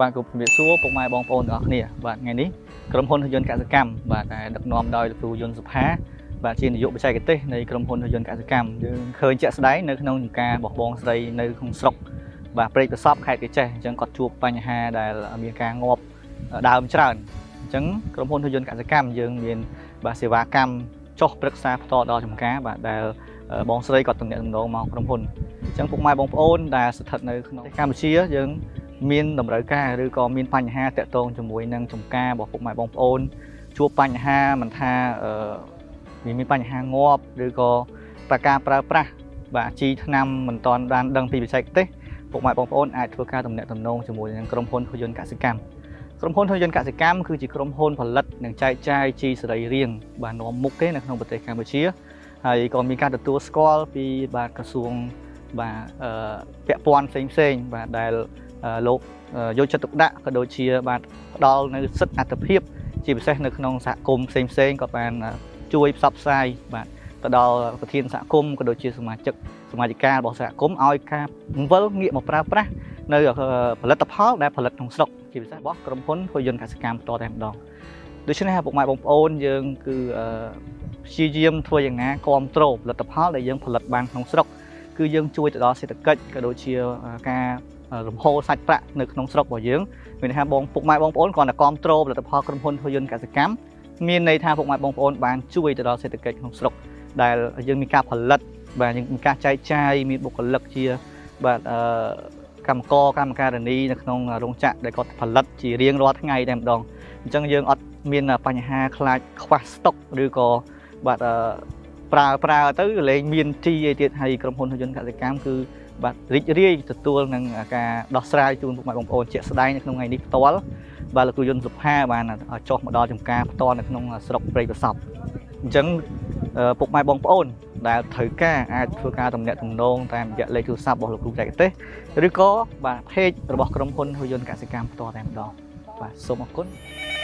បាទគោរពជំរាបសួរពុកម៉ែបងប្អូនទាំងអស់គ្នាបាទថ្ងៃនេះក្រុមហ៊ុនហ៊ុនយន្តកសិកម្មបាទដែលដឹកនាំដោយលោកគ្រូយុនសុផាបាទជានាយកបច្ចេកទេសនៃក្រុមហ៊ុនហ៊ុនយន្តកសិកម្មយើងឃើញជាក់ស្ដែងនៅក្នុងចំការរបស់បងស្រីនៅក្នុងស្រុកបាទព្រែកប្រសពខេត្តកោះចេះអញ្ចឹងគាត់ជួបបញ្ហាដែលមានការងាប់ដើមច្រើនអញ្ចឹងក្រុមហ៊ុនហ៊ុនយន្តកសិកម្មយើងមានបាទសេវាកម្មចុះប្រឹក្សាផ្ទាល់ដល់ចំការបាទដែលបងស្រីគាត់ទំនាក់ទំនងមកក្រុមហ៊ុនអញ្ចឹងពុកម៉ែបងប្អូនដែលស្ថិតនៅក្នុងប្រទេសកម្ពុជាយើង មានតម្រូវការឬក៏មានបញ្ហាតាក់ទងជាមួយនឹងចំការរបស់ពុកម៉ែបងប្អូនជួបបញ្ហាមិនថាអឺវាមានបញ្ហាងាប់ឬក៏ប្រការប្រើប្រាស់បាទជីថ្នាំមិនទាន់បានដឹងពីបច្ចេកទេសពុកម៉ែបងប្អូនអាចធ្វើការទំនាក់ទំនងជាមួយនឹងក្រុមហ៊ុនហ៊ុនយន្តកសិកម្មក្រុមហ៊ុនហ៊ុនយន្តកសិកម្មគឺជាក្រុមហ៊ុនផលិតនិងចែកចាយជីសរីរាង្គបាទនាំមុខគេនៅក្នុងប្រទេសកម្ពុជាហើយក៏មានការទទួលស្គាល់ពីបាទក្រសួងបាទអឺពាក់ព័ន្ធផ្សេងផ្សេងៗបាទដែល លោកយកចិត្តទុកដាក់ក៏ដូចជាបាទផ្ដល់នៅសិទ្ធិអត្ថភាពជាពិសេសនៅក្នុងសហគមន៍ផ្សេងផ្សេងៗក៏បានជួយផ្សព្វផ្សាយបាទទៅដល់ប្រធានសហគមន៍ក៏ដូចជាសមាជិកសមាជិការបស់សហគមន៍ឲ្យការវិលងាកមកប្រើប្រាស់នៅផលិតផលដែលផលិតក្នុងស្រុកជាពិសេសរបស់ក្រុមហ៊ុនហ៊ុយយន្តកសិកម្មផ្ទាល់តែម្ដងដូច្នេះពុកម៉ែបងប្អូនយើងគឺព្យាយាមធ្វើយ៉ាងណាគ្រប់គ្រងផលិតផលដែលយើងផលិតបានក្នុងស្រុកគឺយើងជួយទៅដល់សេដ្ឋកិច្ចក៏ដូចជាការ រំហូរសាច់ប្រាក់នៅក្នុងស្រុករបស់យើងមានន័យថាបងពុកម៉ែបងប្អូនគ្រាន់តែគ្រប់គ្រងផលិតផលក្រុមហ៊ុនហ៊ុនយន្តកសិកម្មមានន័យថាពុកម៉ែបងប្អូនបានជួយទៅដល់សេដ្ឋកិច្ចក្នុងស្រុកដែលយើងមានការផលិតបាទយើងមានការចែកចាយមានបុគ្គលិកជាបាទអឺកម្មករកម្មការិនីនៅក្នុងរោងចក្រដែលគាត់ផលិតជារៀងរាល់ថ្ងៃតែម្ដងអញ្ចឹងយើងអត់មានបញ្ហាខ្លាចខ្វះស្តុកឬក៏បាទអឺប្រើប្រើទៅលែងមានជីអីទៀតហើយក្រុមហ៊ុនហ៊ុនយន្តកសិកម្មគឺ បាទរីករាយទទួលនឹងការដោះស្រាយជូនពុកម៉ែបងប្អូនជាក់ស្ដែងនៅក្នុងថ្ងៃនេះផ្ទាល់បាទលោកគ្រូយុនសុផាបានចុះមកដល់ចំការផ្ទាល់នៅក្នុងស្រុកព្រៃប្រសពអញ្ចឹងពុកម៉ែបងប្អូនដែលត្រូវការអាចធ្វើការទំនាក់ទំនងតាមរយៈលេខទូរស័ព្ទរបស់លោកគ្រូបច្ចេកទេសឬក៏បាទ page របស់ក្រុមហ៊ុនហ៊ុយន្តកសិកម្មផ្ទាល់តែម្ដងបាទសូមអរគុណ។